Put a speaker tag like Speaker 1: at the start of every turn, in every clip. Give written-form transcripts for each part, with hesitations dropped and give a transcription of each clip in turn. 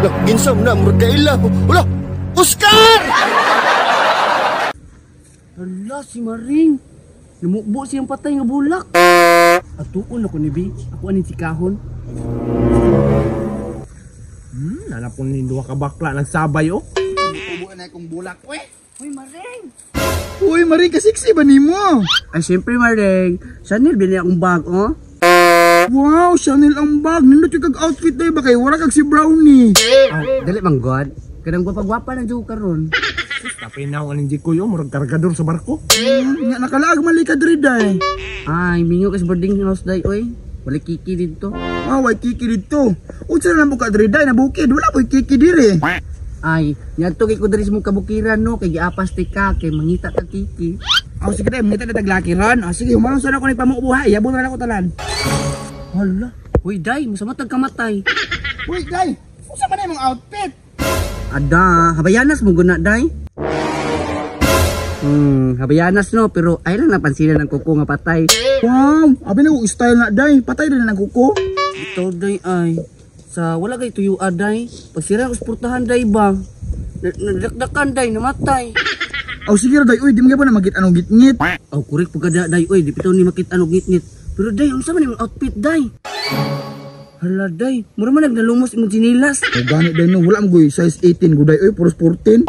Speaker 1: Lah, ginsam na murag kaila. Wala. Oscar!
Speaker 2: Hala, si Maring. Namukbo siyang patay nga bulak. Atuon ako ni B. Ako aning si Kahon.
Speaker 3: Nanapon ni duha ka bakla nagsabay oh.
Speaker 4: Tubo na akong bulak, we.
Speaker 2: Uy, Maring!
Speaker 4: Uy, Maring, kasiksi ba nimo?
Speaker 2: Ay, siyempre, Maring. Chanel, binili akong bag, oh.
Speaker 4: Wow, Chanel ang bag. Nindot yung kag-outfit day ba kay wala kag si Brownie.
Speaker 2: Ay, dali mang God. Kanang gwapa-gwapa lang dyan karon.
Speaker 3: Tapinaw aning Jikoy oh, murag kargador sa barko.
Speaker 4: Nga nakalaag mali ka diri day.
Speaker 2: Ay, mingo ka sa boarding house day, oy. Wala kiki dito.
Speaker 4: Ah, way kiki dito. Unsa na lang ka diri day na bukid, wala po'y kiki diri.
Speaker 2: Ay, ngadto kay ko diri sa mong kabukiran no, kay giapas ti ka kay mangita ka kiki.
Speaker 4: Oh, sige day, mangita na taglaki ron. Oh, sige, humalong sana ko ni pamubuhay. Yabon na ako talan. Hala.
Speaker 2: Uy, day, masama tag kamatay.
Speaker 4: Uy, day. Unsa man imong outfit?
Speaker 2: Ada, habayanas mo guna, day. Habayanas no, pero ay lang napansinan ng kuko nga patay.
Speaker 4: Wow, abi na ko style na day. Patay din ang kuko.
Speaker 2: Ito, day, ay. Sa wala kay tuyo aday. Pagsira ko suportahan, day ba? Nadakdakan, day, namatay.
Speaker 4: Oh, sige ra day. Uy, di mo gyapon na magit anong gitngit.
Speaker 2: Aw, kurik po kada, day, oy, di pitaw ni makita anong ngit-ngit. Pero day, unsa man imong outfit, day? Hala, day, mura man nagnalumos imong sinilas.
Speaker 4: Oh, gani day no, wala mo goy size 18 guday oy, puros 14.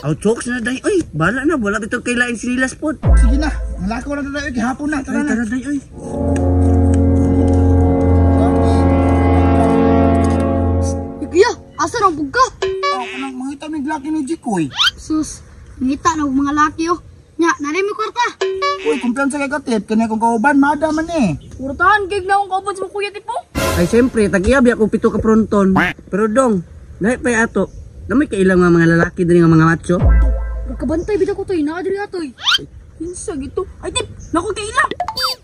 Speaker 2: Aw, chokes na, day, oy. Bala na, wala bitaw kailain sinilas pod.
Speaker 4: Sige na, malakaw na day oy, hapon na, tara
Speaker 2: Ay,
Speaker 4: na.
Speaker 2: tara, day, oy.
Speaker 5: Kuya, asa na bug ka?
Speaker 4: Oh, kanang mangita mig laki ni Jikoy.
Speaker 5: Sus, ngita na og mga laki oh. Nya, nari mi kwarta.
Speaker 4: Uy, kumpiyansa kay katip, kanya kong kauban, mada man eh.
Speaker 6: Kurtahan, gig na akong kauban sa mga kuya tipo.
Speaker 2: Ay, siyempre, tag-iyabi ako pito ka fronton. Pero dong, lahi pa ato. Namay kailang mga mga lalaki diri nga mga macho.
Speaker 5: Magkabantay bitaw ko toy, naa diri atoy.
Speaker 6: Kinsa gito? Ay tip, naku kaila.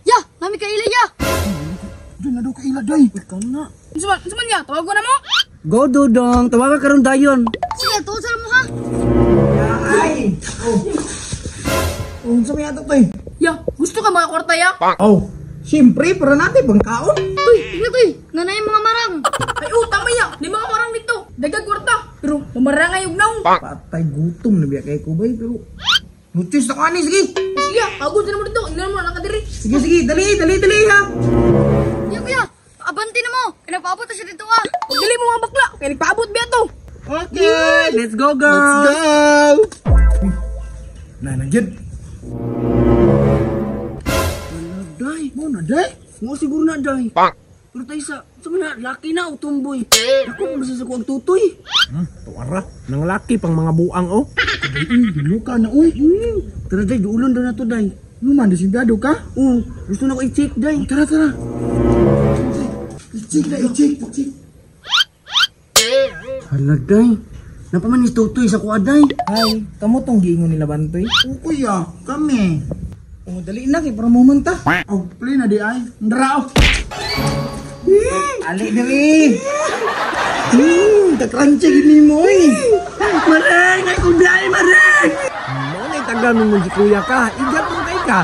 Speaker 5: Ya, nami kaila ya.
Speaker 4: Diyan na daw kaila day.
Speaker 2: Ikaw na.
Speaker 6: Unsa man ya? Tawag ko na mo.
Speaker 2: Go, Dudong. Tawagan karon dayon.
Speaker 5: Sige, tuon sa mo ha.
Speaker 4: Ay! Oh. Unsa may ato toy?
Speaker 6: Ya, gusto ka mga kwarta ya?
Speaker 4: Oh, siyempre para natin pangkaon.
Speaker 5: Toy, tingnan toy, nanay mga marang.
Speaker 6: Ay oh, tama ya. Lima ka marang dito. Dagag kwarta. Pero mamarangay og naong.
Speaker 4: Patay gutom na biya kay ko bay pero no choice na ko ani sige.
Speaker 6: Sige, agod na mo dito. Ingnan mo na nakadiri.
Speaker 4: Sige sige, dali dali dali ha.
Speaker 5: Ya kuya, abanti na mo. Kay nagpaabot na siya dito ah.
Speaker 6: Pagdali mo mga bakla, kay nagpaabot biya to.
Speaker 4: Okay.
Speaker 2: Let's go, girl.
Speaker 4: Let's go. Na nagyad.
Speaker 2: Wala, day.
Speaker 4: Mo na day.
Speaker 2: Mo siguro na, day. Pero tayo sa mga laki na o tumboy. Ako, masasa ko ang tutoy.
Speaker 3: Tuara, nang laki pang mga buang oh.
Speaker 4: Uy, diluka na uy.
Speaker 2: Tara, day, duulon daw na to, day.
Speaker 4: No man, disinsyado ka?
Speaker 2: Oo, gusto na ko i-check, day.
Speaker 4: Tara tara. I-check na i-check, i-check.
Speaker 2: Hala, day. Napamanis tutoy sa kuha, day.
Speaker 7: Ay, kamo tong giingon nila bantoy.
Speaker 4: O kuya, kami.
Speaker 7: O dali na kay para momenta.
Speaker 4: Oh, play na di ay. Ndrao.
Speaker 7: Ali diri.
Speaker 4: Kakrunching ni mo eh.
Speaker 2: Mareng! Ay, kung biyahe, Mareng!
Speaker 3: Mo na itaganon mo si kuya ka. Igat mo kay ka.